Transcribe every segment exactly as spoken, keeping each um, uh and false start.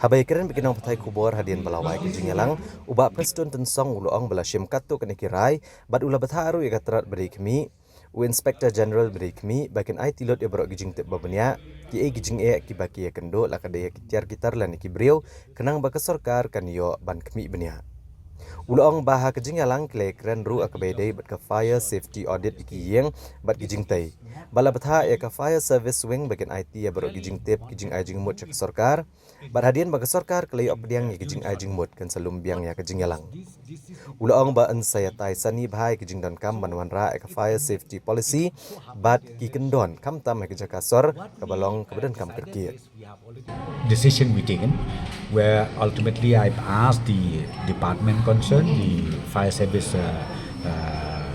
Haba ïakren bad ki nongpathai khubor hadien ba la wai ka jingïalang, u Bah Prestone Tynsong u la ong ba la shim katto katne ki rai bad u la bthah ruh ïa ka tnat ba dei khmih, u Inspector General ba dei khmih ba kin aiti lut ïa baroh ki jingtip ba bniah, kiei ki jingeh kiba ki ïakynduh la ka dei ïa ki tiar ki tar lane ki briew, khnang ba ka sorkar kan ïoh ban khmih bniah. U la ong ba ha ka jingïalang ki la ïakren ruh ha kaba ïadei bad ka fire safety audit ïa ki ïing bad ki jingtei. Ba la bthah ïa ka fire service wing ba kin aiti ïa baroh ki jingtip ki jingai jingmut sha ka sorkar. Bad hadien ba ka sorkar ka la ïoh pdiang ïa ki jingai jingmut kan sa lum biang ïa ka jingïalang. U la ong ba yn sa ïatai sani bha ïa ki jingdonkam ban wanrah ïa ka fire safety policy bad ki kyndon khamtam ha ki jaka sor kaba long kaba donkam kyrkieh. Decision we taken, where ultimately I've asked the department concerned, the fire service uh, uh,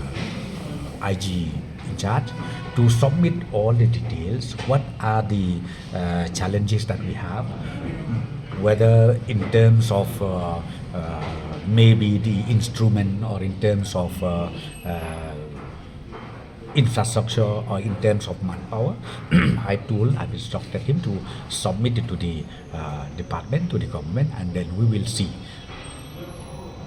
I G in charge, to submit all the details. What are the uh, challenges that we have, whether in terms of uh, uh, maybe the instrument or in terms of uh, uh, infrastructure or in terms of manpower. I told, I've instructed him to submit it to the uh, department, to the government, and then we will see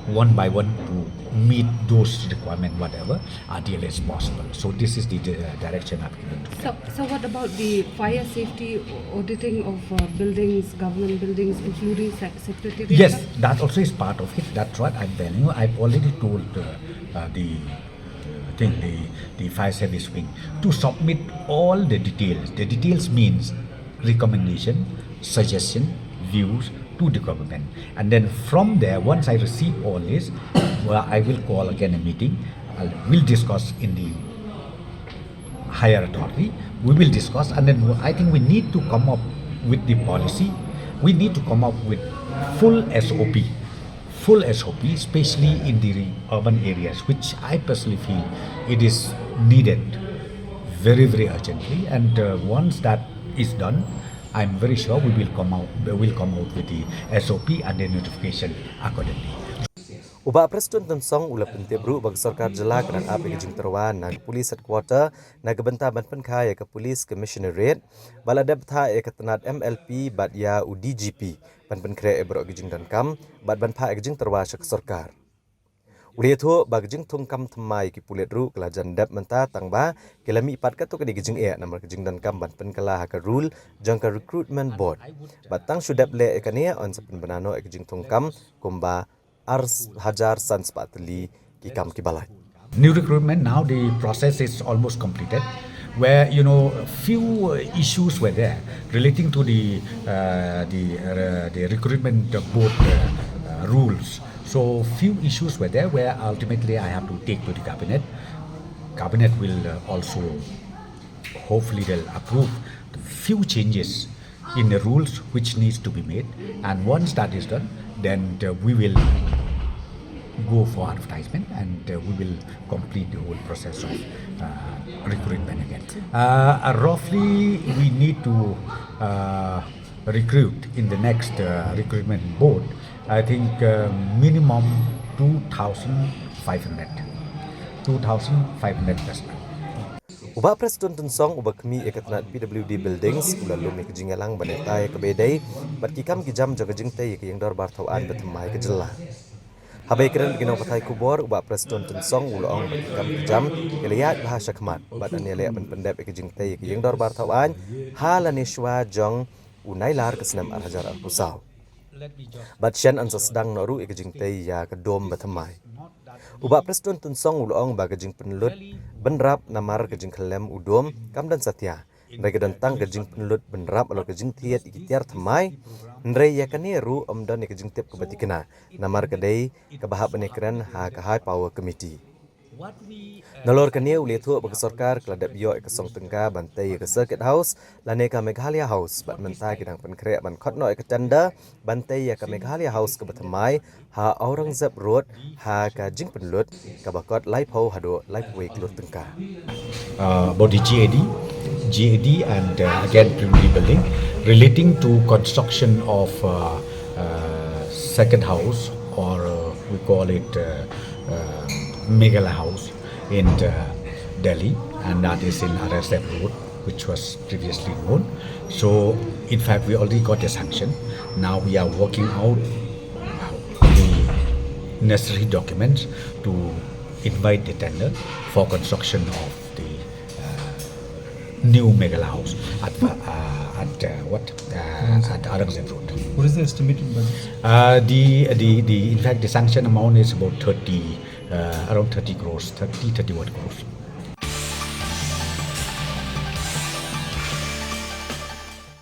one by one to meet those requirements, whatever, until as possible. So this is the di- direction I've given to them. So, so what about the fire safety auditing of uh, buildings, government buildings, including sec- secretariat? Yes, that also is part of it. That's what I'm telling you. I've already told uh, uh, the thing, the, the fire service wing, to submit all the details. The details means recommendation, suggestion, views to the government. And then from there, once I receive all this, well, I will call again a meeting. I will discuss in the higher authority. We will discuss, and then I think we need to come up with the policy. We need to come up with full S O P, full S O P, especially in the urban areas, which I personally feel it is needed very, very urgently. And uh, once that is done, I'm very sure we will come out, we will come out with the S O P and the notification accordingly. U Bah Prestone Tynsong u la pyntip ruh ba ka sorkar jylla ka dang ap ïa ka jingtyrwa na ka police headquarter na ka bynta ban pynkha ïa ka police commissionerate, ba la dep bthah ïa ka tnat M L P bad ïa u D G P ban pynkhreh ïa baroh ki jingdonkam bad ban phah ïa ka jingtyrwa sha ka sorkar. U la ïathuh ba ka jingthung kam thymmai ïa ki pulit ruh ka la jan dep mynta, tang ba ki la mihpat katto katne ki jingeh namar ka jingdonkam ban pynkylla ha ka rule jong ka recruitment board. Bad tang shu dep leh ïa kane yn sa pynbna noh ïa ka jingthung kam kumba ar hajar san spah tylli ki kam kiba lait. New recruitment, now the process is almost completed, where, you know, few uh, issues were there relating to the uh, the uh, the recruitment board uh, uh, rules. So few issues were there where ultimately I have to take to the cabinet. Cabinet will uh, also hopefully they'll approve the few changes in the rules which needs to be made, and once that is done, then uh, we will go for advertisement and uh, we will complete the whole process of uh, recruitment again. Uh, uh, roughly, we need to uh, recruit in the next uh, recruitment board, I think uh, minimum two thousand five hundred. two thousand five hundred personnel. U Bah Prestone Tynsong uba khmih ïa ka tnat P W D Buildings u la lum ïa ka jingïalang ban ïatai ïa kaba ïadei bad ki kam ki jam jong ka jingtei ïa ka ïingdorbar thaw aiñ ba thymmai ka jylla. Haba ïakren bad ki nongpathai khubor, u Bah Prestone Tynsong u la ong ba ki kam ki jam ki la ïaid bha shakhmat bad yn ïaleh ban pyndep ïa ka jingtei ïa ka ïingdorbar thaw aiñ ha lane shwa jong u Nailar ka snem ar hajar arphew saw. Bad shen yn sa sdang noh ruh ïa ka jingtei ïa ka dom ba thymmai. U Bah Prestone Tynsong u la ong ba ka jingpynlut bynrap namar ka jingkhyllem u dom kam don satia, hynrei ka don tang ka jingpynlut bynrap halor ka jingthied ïa ki tiar thymmai. Hynrei ïa kane ruh ym don ïa ka jingtip kaba thikna namar ka dei kaba hap ban ïakren ha ka High Power Committee. Nalor kane u la ïathuh ba ka sorkar ka la dep ïoh ïa ka song tyngka ban tei ïa ka Circuit House lane ka Meghalaya House, bad mynta ki dang pynkhreh ban khot noh ïa ka tender ban tei ïa ka Meghalaya House kaba thymmai ha Aurangzeb Road ha ka jingpynlut kaba kot laiphew haduh laiphew wei klur tyngka. Uh, about the G A D, G A D and uh, again P W D building relating to construction of uh, uh, second house, or uh, we call it uh, uh, Meghalaya House in uh, Delhi, and that is in R S F Road. which was previously known. So, in fact, we already got a sanction. Now we are working out the necessary documents to invite the tender for construction of the uh, new Meghalaya House at uh, at uh, what uh, at Aurangzeb Road. What is the estimated budget? Uh, the the the in fact the sanction amount is about thirty, uh, around thirty crores, thirty, thirty-one crores.